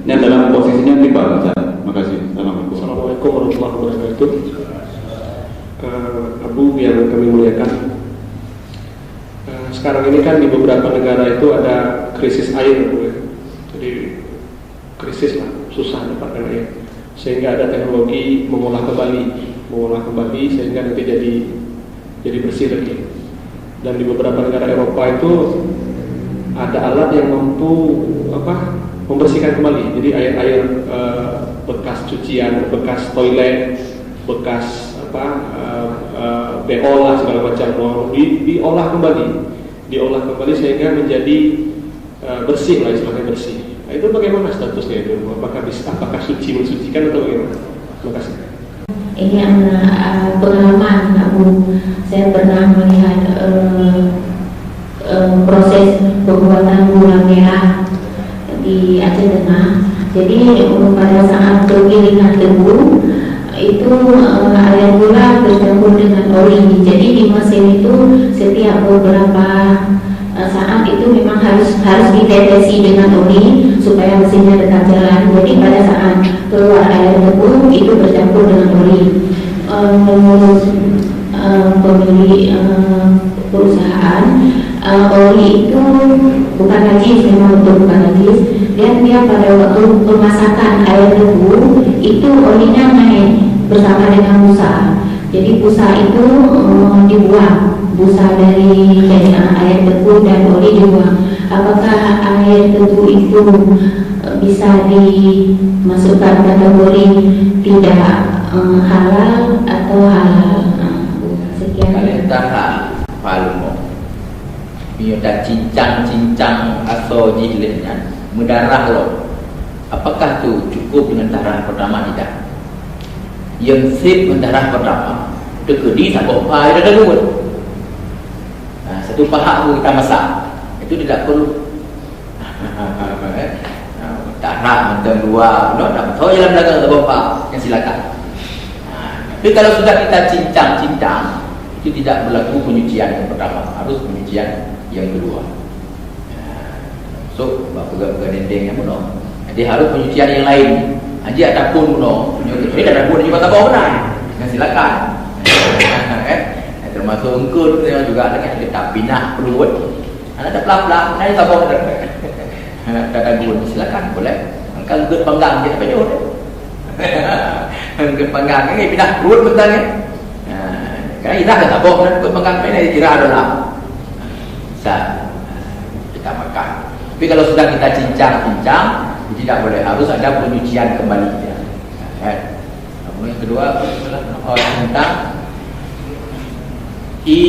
Nyan dalam posisi nyan tiba, Ustaz. Makasih. Assalamualaikum. Assalamualaikum warahmatullahi wabarakatuh. Eh, Abu yang kami muliakan, eh, sekarang ini kan di beberapa negara itu ada krisis air, Bu, ya. Jadi krisis lah, susah dapatkan air. Sehingga ada teknologi mengolah kembali, mengolah kembali sehingga nanti jadi jadi bersih lagi. Dan di beberapa negara Eropa itu ada alat yang mampu apa membersihkan kembali. Jadi air-air eh, bekas cucian, bekas toilet, bekas apa eh, eh, beol lah segala macam mau di, diolah kembali, diolah kembali sehingga menjadi eh, bersih lah istilahnya bersih. Nah, itu bagaimana statusnya itu? Apakah bisa, apakah suci mensucikan atau bagaimana? Terima kasih. Ini adalah uh, pengalaman Abu. Saya pernah melihat uh, uh, proses pembuatan gula merah di Aceh Tengah. Jadi uh, pada saat penggilingan tebu itu uh, air gula bercampur dengan oli. Jadi di mesin itu setiap beberapa uh, saat itu memang harus harus ditetesan dengan oli supaya mesinnya tetap jalan. Jadi pada saat keluar air tebu itu bercampur dengan oli. Uh, menurut uh, pemilik uh, perusahaan, uh, oli itu bukan najis, memang betul bukan najis. Dan dia pada waktu pemasakan air tebu itu olinya naik bersama dengan busa. Jadi busa itu uh, dibuang, busa dari, dari uh, air tebu dan oli dibuang. Apakah air tebu itu uh, bisa dimasukkan kategori tidak uh, halal atau halal? Uh, sekian. Paling tahan, Pak Lumo. Meunyoe tacincang-cincang asoe jih lé nyan, meudarah lom. Apakah tu cukup dengan darah pertama tidak? Yang sip dengan darah pertama, teukeudi saboh pha ida daruet. Nah, satu paha pun kita masak, itu tidak perlu. Darah mantong dua, no, tak betul dalam dagang saboh pha, yang silakan. Nah, tapi kalau sudah kita cincang-cincang, itu tidak berlaku penyucian yang pertama, harus penyucian yang kedua. So, bak peugah-peugah dendeng yang bunoe. Jadi harus penyucian yang lain. Haji ataupun bunoe, penyucian ini dah buat juga tak benar. Nah, silakan. Eh, termasuk engkut juga dengan kita pinah peluit. Ada tak pelan-pelan, ada tak benar. Ada guna, silakan, boleh. Angkat engkut panggang je apa jauh. Engkut panggang ni pinah peluit bentar ni. Kan kita dah tak benar engkut panggang ni kira adalah Sa, kita makan. Tapi kalau sudah kita cincang-cincang, tidak boleh, harus ada penyucian kembali. Ya. Kan? Kemudian kedua, apa salah? Oh, tentang i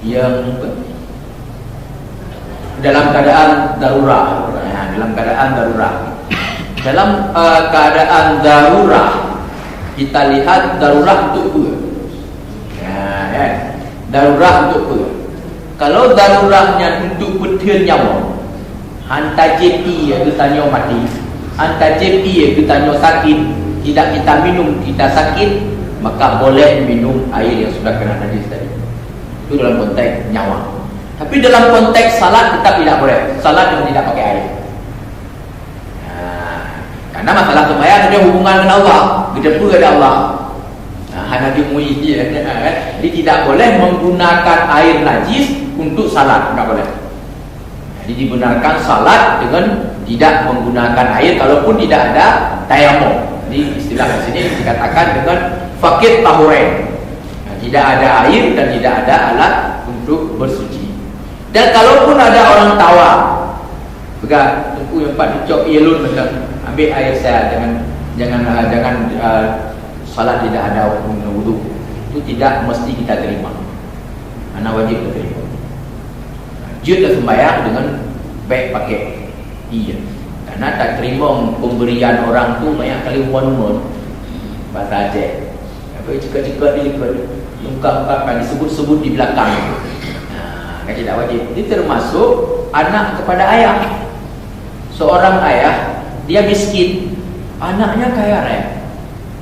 yang dalam keadaan darurat. Ya, dalam keadaan darurat. Dalam uh, keadaan darurat, kita lihat darurat untuk apa? Ya, kan? Darurat untuk apa? Kalau darurat nyan untuk peuteun nyawa, han tajép ié keu tanyoe maté, han tajép ié keu tanyoe sakit, tidak kita minum, kita sakit, maka boleh minum air yang sudah kena najis tadi. Itu dalam konteks nyawa. Tapi dalam konteks salat tetap tidak boleh. Salat dengan tidak pakai air. Nah, karena masalah sembahyang ada hubungan dengan Allah, geuteupeue ada Allah. Nah, hana jumui dia. Jadi tidak boleh menggunakan air najis untuk salat, tidak boleh. Jadi dibenarkan salat dengan tidak menggunakan air, kalaupun tidak ada tayamum. Jadi istilah di sini dikatakan dengan faqid tahurain. Nah, tidak ada air dan tidak ada alat untuk bersuci. Dan kalaupun ada orang tawaf, peugah, "Teungku, nyang pat neucok ie lôn mantong, ambil air saya, jangan, jangan, ah, jangan, ah, salat tidak ada wudu." Itu tidak mesti kita terima. Hana wajib kita terima. Jeuet lah sembahyang dengan bèk pakai ie. Karena tateurimong pemberian orang tu banyak kali umon-umon. Bahasa Aceh. Apa, cekak-cekak di likot. Ungkap-ungkap, kan disebut-sebut di belakang. Nah, kan tidak wajib. Ini termasuk anak kepada ayah. Seorang ayah, dia miskin. Anaknya kaya raya.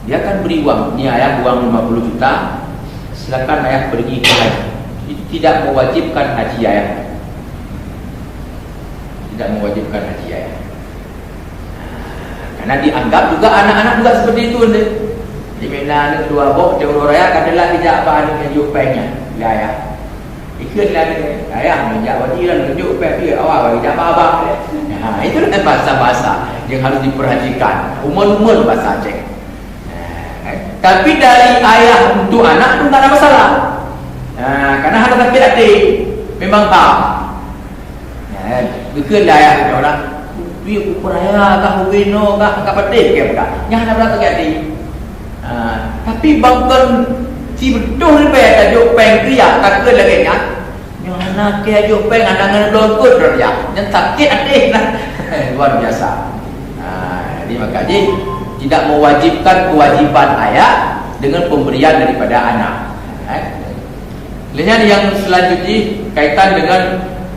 Dia akan beri uang. "Ni ayah, uang lima puluh juta. Silakan ayah pergi ke haji." Itu tidak mewajibkan haji ayah. Tidak mewajibkan haji ayah. Karena dianggap juga anak-anak juga seperti itu, deh. Di mana anak dua boh, dia urus raya, katalah tidak apa anu tunjuk pengnya, ya, ya. Ikut lah dia, ayah menjak wadi lah tunjuk peng dia, awal bagi dah abang dia. Ha, itu kan bahasa-bahasa yang harus diperhatikan. Umur-umur bahasa Aceh. Ha, kan? Tapi dari ayah untuk anak pun tak ada masalah. Ha, karena hana sakit hati. Memang faham. Ya, geukheun lé ayah kata orang, "Ui, ukeue raya kah, ubé noe kah, ka patéh keu budak." Nyan hana brat sakét até. Ha, tapi bang kon si beutôi leubeh tajok péng keu yah, takheun lagèe nyan. Nyoe hana keu jok péng, hana ngon lôn kot, droe yah. Nyan sakét até nah. Luar biasa. Ha, jadi maka jih tidak mewajibkan kewajiban ayah dengan pemberian daripada anak. Ha? Kemudian yang selanjutnya kaitan dengan,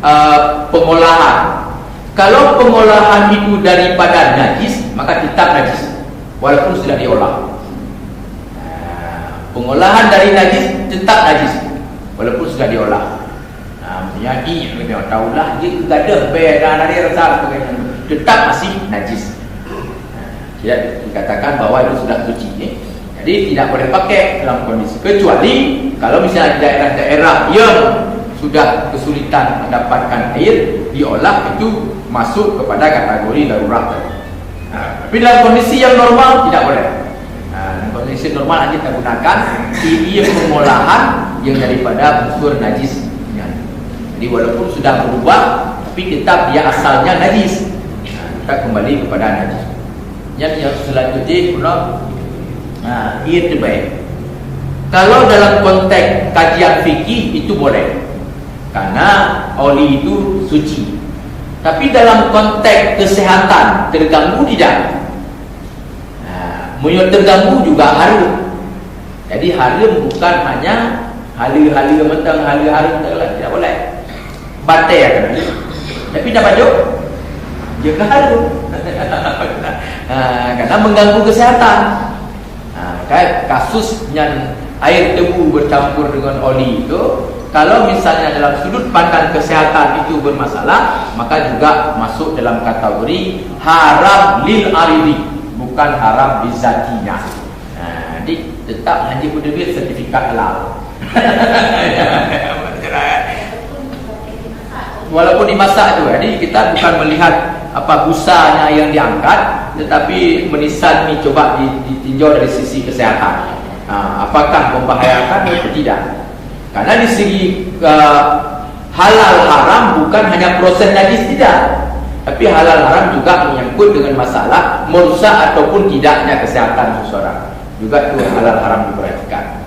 eh, pengolahan. Kalau pengolahan itu daripada najis, maka tetap najis, walaupun sudah diolah. Nah, pengolahan dari najis tetap najis, walaupun sudah diolah. Nah, maksudnya, ih, dia tahulah, dia gadoh, beda dari rasa, sebagainya. Tetap masih najis. Nah, tidak dikatakan bahwa itu sudah suci, ya. Jadi, tidak boleh pakai dalam kondisi, kecuali kalau misalnya di daerah-daerah yang sudah kesulitan mendapatkan air, diolah, itu masuk kepada kategori darurat. Nah, tapi dalam kondisi yang normal, tidak boleh. Nah, dalam kondisi normal hanya kita gunakan, ini pengolahan yang daripada unsur najis. Ya. Jadi, walaupun sudah berubah, tapi tetap dia asalnya najis. Nah, kita kembali kepada najis. Yang, yang selanjutnya pula, nah, ia terbaik. Kalau dalam konteks kajian fikih, itu boleh. Karena oli itu suci. Tapi dalam konteks kesehatan, terganggu tidak? Nah, meunyoe terganggu juga haram. Jadi, haram bukan hanya haleue-haleue mantong, haleue haram, tidak boleh. Batai akan. Tapi dah bajuk, dia ke haram. Ha, karena mengganggu kesehatan. Ha, kan, kasus nyan air tebu bercampur dengan oli itu, kalau misalnya dalam sudut pandang kesehatan itu bermasalah, maka juga masuk dalam kategori haram lil aridi, bukan haram bizatinya. Ha, jadi tetap hanya berdiri sertifikat halal. Walaupun dimasak tu, jadi kita bukan melihat apa busanya yang diangkat, tetapi menisan ni coba di-, ditinjau dari sisi kesehatan. Ha, apakah membahayakan atau tidak? Karena di segi, eh, halal haram bukan hanya proses najis tidak, tapi halal haram juga menyangkut dengan masalah merusak ataupun tidaknya kesehatan seseorang. Juga tu halal haram diperhatikan.